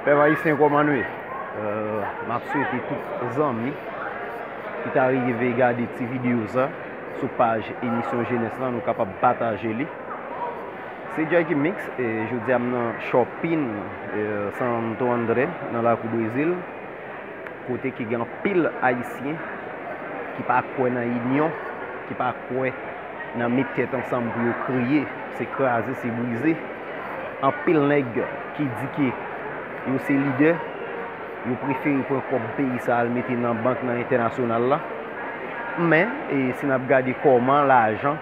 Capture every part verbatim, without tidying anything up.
Pèp ayisyen, kòman nou ye? Euh, m ap swete tout zanmi ki ta rive gade ti videyo sa sou paj emisyon Jenès lan, nou kapab pataje li. Se Jackie Mix, e jodi a m nan Shopping, e, Santo André, nan lakou Brezil, kote ki gen anpil Ayisyen ki pa kwè nan inyon, ki pa kwè nan met tèt ansanm pou yo kreye, se kraze, se brize. Anpil nèg ki di ke yo se lidè, yo prefere pran kòb peyi sa al mete nan bank nan entènasyonal la. Men, e, si n ap gade kòman lajan,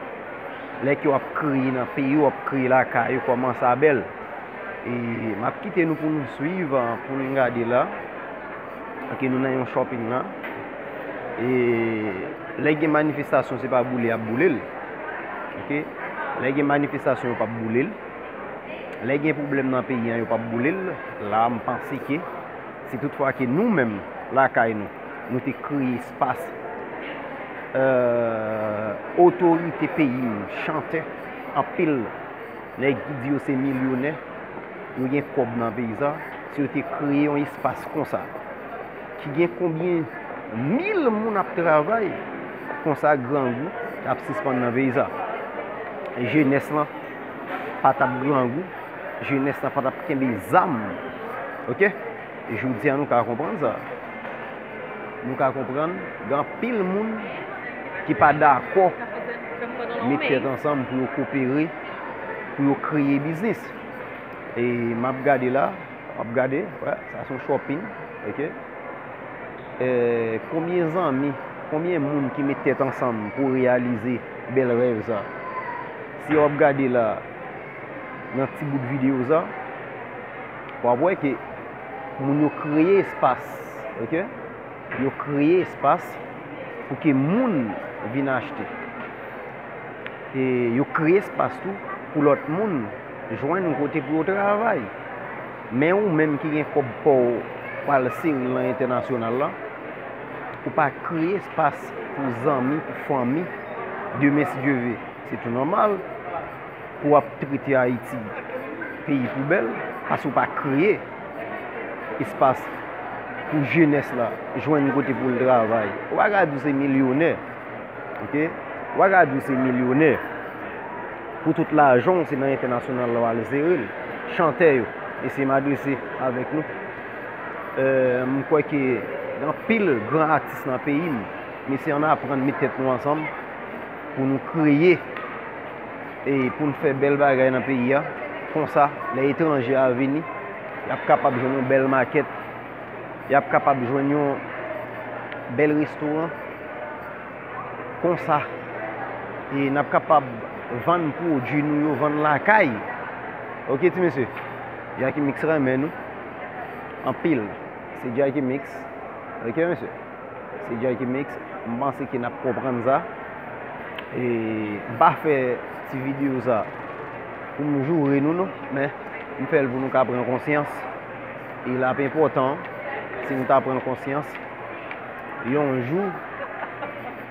lè ke w ap kreye nan peyi w, w ap kreye lakay ou, kòman sa bèl. E m ap kite nou pou nou swiv, pou nou gade la. Ok, nou nan yon shopping la. E lè gen manifestasyon, se pa boule y ap boule l. Ok? Lè gen manifestasyon, yo p ap boule l. Lè gen pwoblèm nan peyi an, yo p ap boule l. La, m panse ke si toutfwa ke nou menm, lakay nou, nou te kreye espas, euh, otorite peyi m, chantè, anpil nèg ki di yo se milyonè, yo gen kòb nan peyi sa, si yo te kreye yon espas konsa, ki gen konbyen mil moun ap travay, konsa grangou t ap sispann nan peyi sa. Jenès lan pa t ap grangou, jenès lan pa t ap kenbe zam. Ok? E jodi a nou ka konprann sa. Nou ka konprann, gen anpil moun ki pa dakò met tèt ansanm pou yo kopere, pou yo kreye biznis. E m ap gade la, m ap gade, wè, sa se yon shopping, ok? E, konbyen zanmi, konbyen moun ki met tèt ansanm pou reyalize bèl rèv sa? Si w ap gade la, nan ti bout videyo sa, w ap wè ke moun yo kreye espas, ok? Yo kreye espas pou ke moun vin achte. E yo kreye espas tou pou lòt moun jwenn yon kote pou yo travay. Men ou menm ki gen kòb pa w pral sere l nan entènasyonal la, ou pa kreye espas pou zanmi, pou fanmi, demen si Dye ve. Se tou nòmal pou w ap trete Ayiti peyi poubèl, paske w pa kreye espas pou jenès la jwenn kote pou l travay. Ou pa ka di w se milyonè, ok? Ou pa ka di w se milyonè. Pou tout lajan w, se nan entènasyonal la w al sere l. Chantè yo, mesye, m adrese avèk nou. Euh, m kwè ke gen anpil gran atis nan peyi m. Mesye, ann aprann met tèt nou ansanm pou nou kreye e pou n fè bèl bagay nan peyi a. Konsa, lè etranje a vini, y ap kapab jwenn yon bèl makèt, y ap kapab jwenn yon bèl restoran. Konsa, e n ap kapab vann pwodui nou yo, vann lakay. Ok, ti mesye? Jackie Mix renmen nou anpil. Se Jackie Mix. Ok, mesye? Se Jackie Mix. M panse ke n ap konprann sa. E m pa fè ti videyo sa pou m joure nou, non, men m fè l pou nou ka pran konsyans. E l ap enpòtan si nou ta pran konsyans. Yon jou,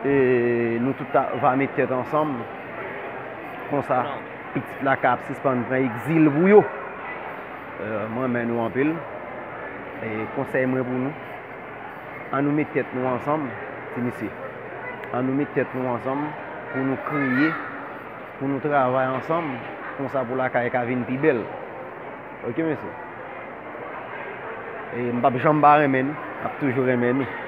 e, nou tout ta, va met tèt ansanm. Konsa, pitit la ka ap sispann pran egzil pou yo. Euh, mwen renmen nou anpil. E konsèy mwen pou nou, ann nou met tèt nou ansanm, ti mesye. Ann nou met tèt nou ansanm pou nou kreye, pou nou travay ansanm, konsa pou lakay ka vin pi bèl. Ok, mesye? E m p ap janm pa renmen nou, m ap toujou renmen nou.